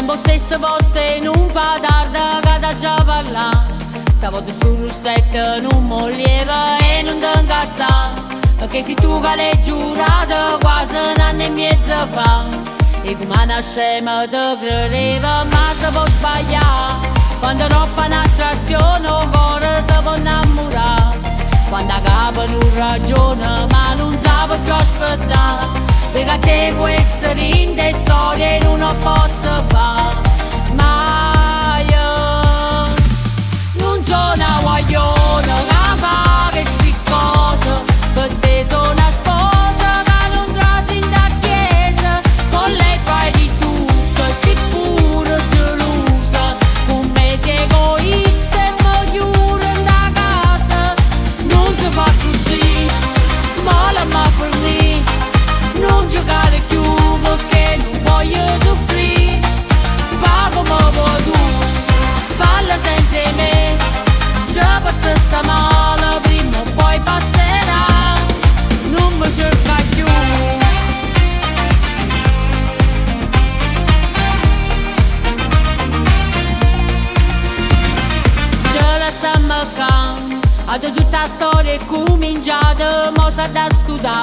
Sempe 'o stesso posto e nun fa tarde ca t'aggia parlà. Stavota 'stu russetto nun m' 'o lieve e nun te 'ncazzà. Pecché si tu ca l'hê giurato quase n'anno e miezo fa. E comme a na scema te credevo, ma se po' sbaglià. Quando doppo n'attrazione 'o core se po' 'nnammurà. Quando 'a capa nun ragiona ma nun sape cchiù aspettà. Veco a te cu essa dint' 'e storie e nun 'o pozzo fa. Maje. Nun so' na guagliona ca fa chesti cose. Pe te so' na sposa ca nun trase 'int' 'a chiesa. Con lei fai di tutto e si pure gelosa. Cu me si egoista e me chiure 'int' 'a casa. Nun se fa accussì, mo l'amma fernì. Nun giocare cchiù pecché nun voglio suffrì. Fa comme vuò tu, falla senza 'e me. Ce pozzo sta male, primma o poi passerà. Nun me cercà cchiù. Ce lassammo ccà, addò tutta 'a storia è cuminciata, mo s'adda stutà.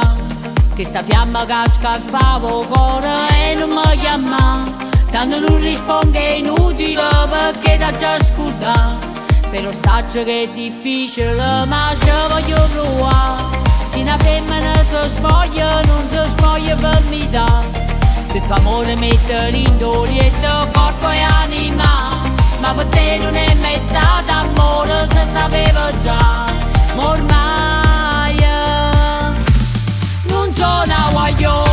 Chesta fiamma ca scarfava 'o core e nun me chiammà. Tanto nun rispongo è inutile pecché t'aggia scurdà. Però saccio che è difficile ma ce voglio pruvà. Si na femmena se spoglia nun se spoglia pe metà. Pe fa amore mette dint' 'o lietto corpo e anima. Ma pe te nun è mai stato ammore, se sapeva già. Ma ormaje nun so' na guagliona.